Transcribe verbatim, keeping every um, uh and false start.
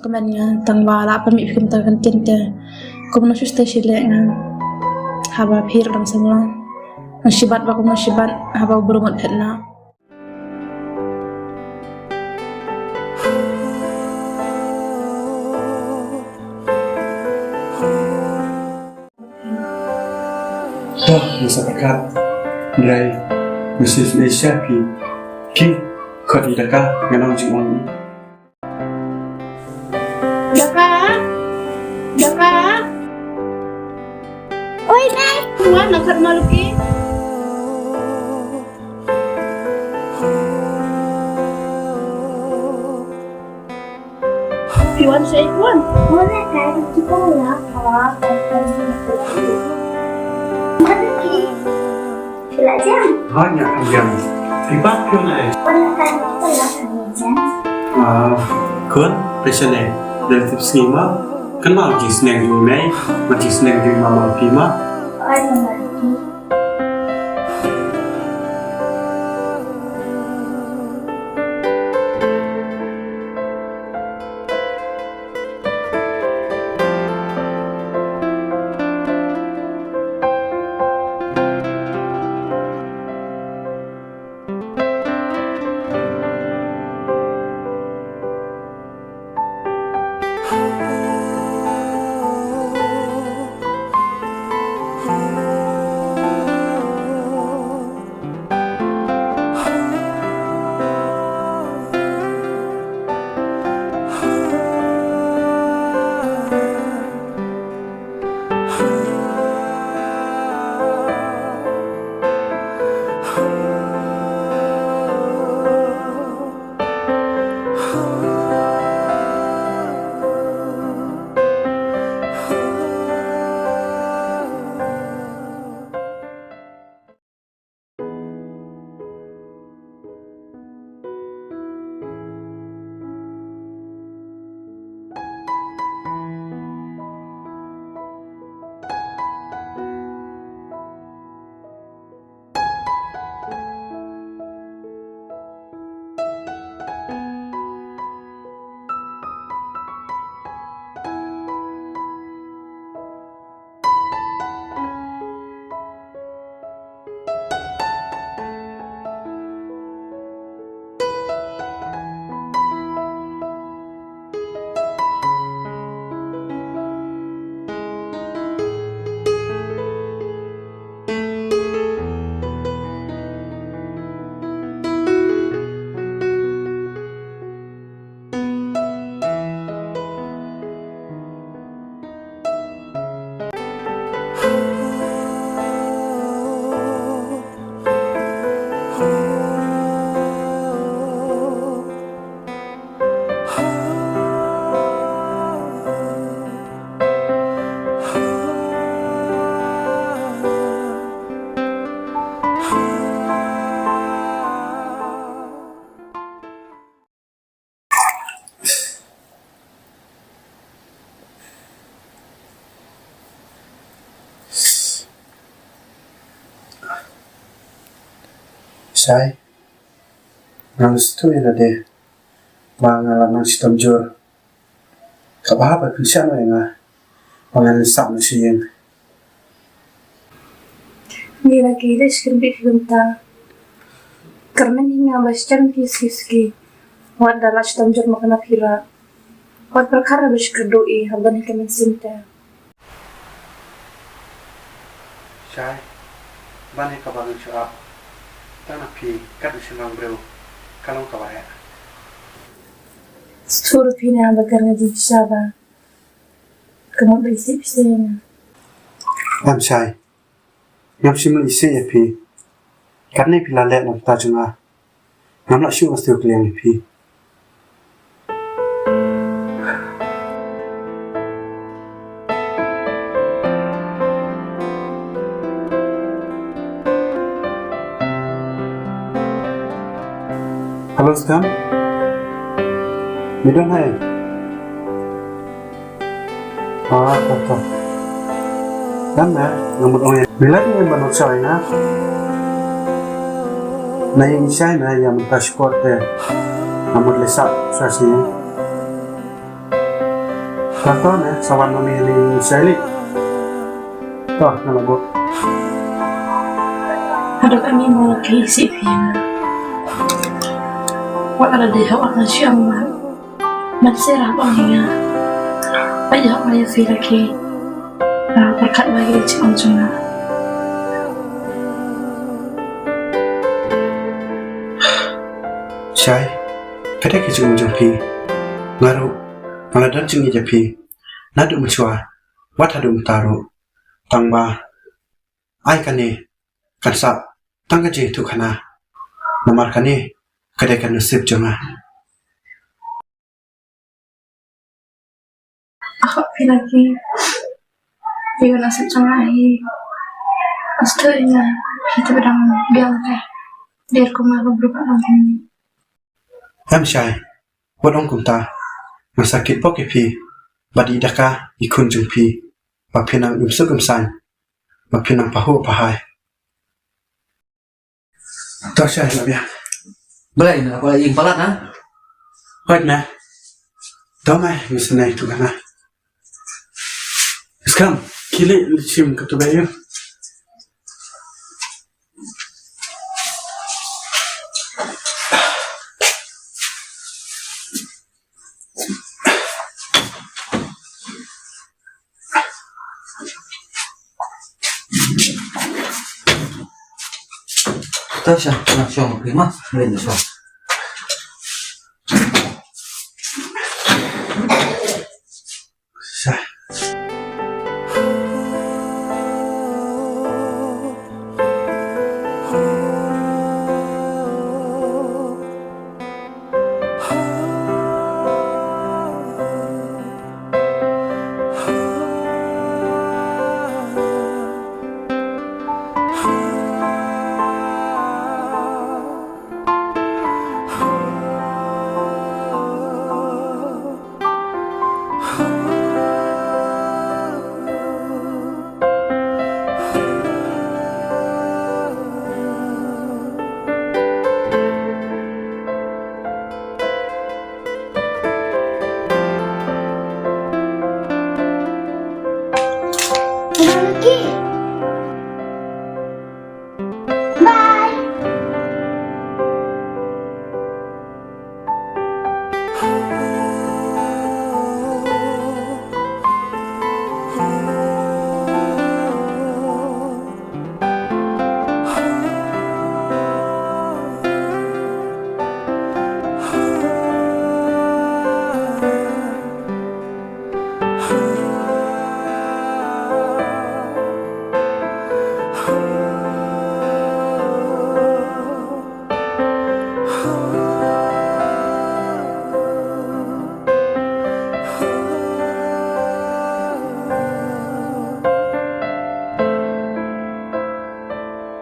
Kmen nga tang ba la pynmih phi kumta ka ktien te. Kumno shu stay shi leh nga haba phi ruh dang samla. Nang shibat ba kumno shibat haba u briew mut phet na. Toh, nga sa pyrkhat. Dei, nga shu shu sha phi. Ki, khot ïa ka, nga nang jingong. Daka! Daka! Oi, Nai! Tuan, nak kat malu ki. Phi wan shaei, phi wan? Wan, Nai, kai, kita ya. Hawa, kai, kai, kai. Malu ki. Phi la jem? Ha, nga jem. Phi pat phi wan ai? Wan la kan phi la kan jem. Ah, khun, phi shane. Dei tip sngi ma. Kan ma jingsneng jong i mei, ma jingsneng jong i mama phi ma. Ai, mama phi. Shai, nga sngewthuh ïa lade ba nga la nang shitom jur. Kaba haba pynshah noh ïa nga ba ngan sah noh sha ïing. Ngi la ki dei shi kynbit ki kumta. Kyrmen ïa nga ba shem ki ski ski. Wat da la shitom jur ma ka na phi ra. Wat pyrkhat ba shi kyrduh i haba ngi ka mynsiem te. Shai, ban ïa kaba ngan shu ap. Tang na phi kat u shynrang briew ka long kaba heh. Stur phi na ba kar nga jingshisha ba ka mut ba isih phi seh ïa nga. Em Shai, ngam shym la isih ïa phi. Katne phi la leh na ka bynta jong nga. Ngam lah shuh ban siew kylliang ïa phi. Hello, Stan. Me don haei? Ah, to, to. Dang na, nga mut ong ïa. Me lah ïa ban ong sha ïa nga. Na ïing Shai na ïa mynta shkor te. Nga mut leit sah sha ïing. Ka to ne, sa wan ma me ïa ling Shai lei. To, nga la buh. Haduh kane mo la ki sih phi nga. Wat la dei hok nga shu ong ma. Ban sih rah ba ong hi nga. Ba ïoh ma ïa phi la ki. Pyrkhat ba ki sih ong jong nga. Shai, ka dei ka jingim jong phi. Nga ruh nga la don jingïeit ïa phi naduh mynshuwa wat haduh mynta ruh. Tang ba ai kane kan sah tang ka jingïathuhkhana. Namar kane ka dei ka nasib jong nga. Ah, phi la ki. Phi ka nasib jong nga hi. Astu ïa nga hi te ba dang biang te. Dir kum nga ka bru ka dang hi. Em Shai, wat ong kumta. Nga sa kit bok ïa phi bad ïa da ka i khun jong phi ba phi nang im suk im saiñ, ba phi nang pahuh pahai. To Shai, la biang. Balei na, balei ing palat na? Hoi na. To mai, mi senai tu kana. Skam, kili shim ka tu bayu. To Shai, na shong phi ma, rin shong.